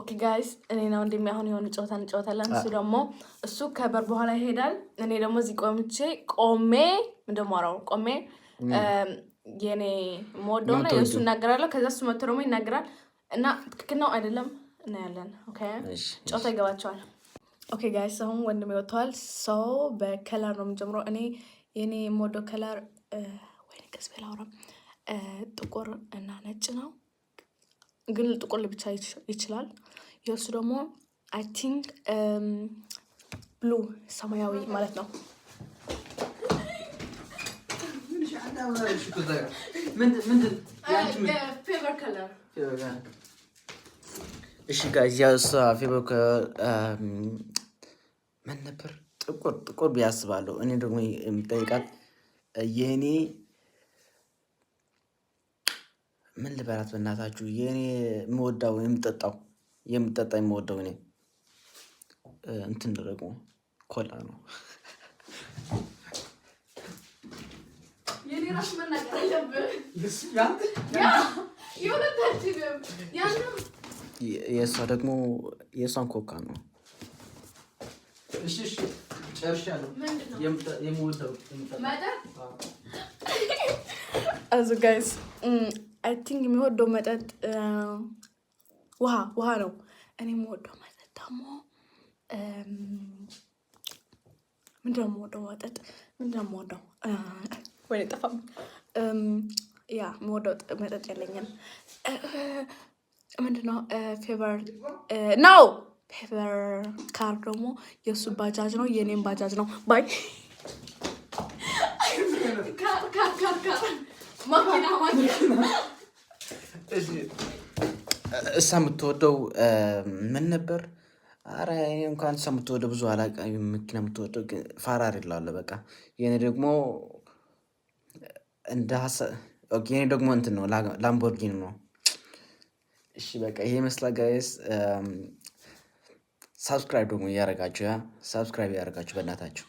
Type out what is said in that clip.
Okay guys፣ እኔ ነው ወንድሜ አሁን የሆነ ጨዋታ እንጫወታለን። እሱ ደግሞ እሱ ከበር በኋላ ይሄዳል። እኔ ደግሞ እዚህ ቆምቼ ቆሜ እንደማወራው ቆሜ የኔ የምወደው ነው የእሱ እናገራለሁ። ከዛ እሱ መጥቶ ደግሞ ይናገራል እና ትክክል ነው አይደለም እናያለን። Okay፣ ጨዋታ ይገባቸዋል። Okay guys፣ አሁን ወንድሜ ወጥተዋል። So በ color ነው የምንጀምረው። እኔ የኔ የምወደው color፣ ወይኔ ቀስ በል አውራ፣ ጥቁር እና ነጭ ነው፣ ግን ጥቁር ብቻ ይችላል። የእሱ ደግሞ I think blue፣ ሰማያዊ ማለት ነው። Favorite color? እሺ guys፣ የእሷ favorite ምን ነበር? ጥቁር፣ ጥቁር ብዬ አስባለሁ። እኔ ደግሞ የምጠይቃት የእኔ ምን ልበላት በእናታችሁ፣ የእኔ የምወዳው የምጠጣ የምወደው እኔ እንትን ደግሞ ኮላ ነው። የኔ ራሱ መናገር አለብህ። የእሷ ደግሞ የእሷን ኮካ ነው። አዙ guys፣ I think የሚወደው መጠጥ ውሃ፣ ውሃ ነው። እኔ የምወደው መጠጥ ደግሞ ምንድን ነው? የምወደው መጠጥ ምንድን ነው የምወደው? ወይ ጠፋም። Yeah፣ የምወደው መጠጥ የለኝም። ምንድን ነው favorite ነው? Favorite car ደግሞ የእሱ ባጃጅ ነው፣ የኔም ባጃጅ ነው። Bye car car car car መኪና መኪና። እሷ የምትወደው ምን ነበር? አረ እኔ እንኳን እሷ የምትወደው ብዙ አላውቅም። መኪና የምትወደው ግን ፋራሪ እላለሁ። በቃ የኔ ደግሞ እንደ የኔ ደግሞ እንትን ነው፣ ላምቦርጊኒ ነው። እሺ በቃ ይሄ ይመስላል guys። Subscribe ደግሞ እያደረጋችሁ፣ yeah፣ subscribe እያደረጋችሁ በእናታችሁ።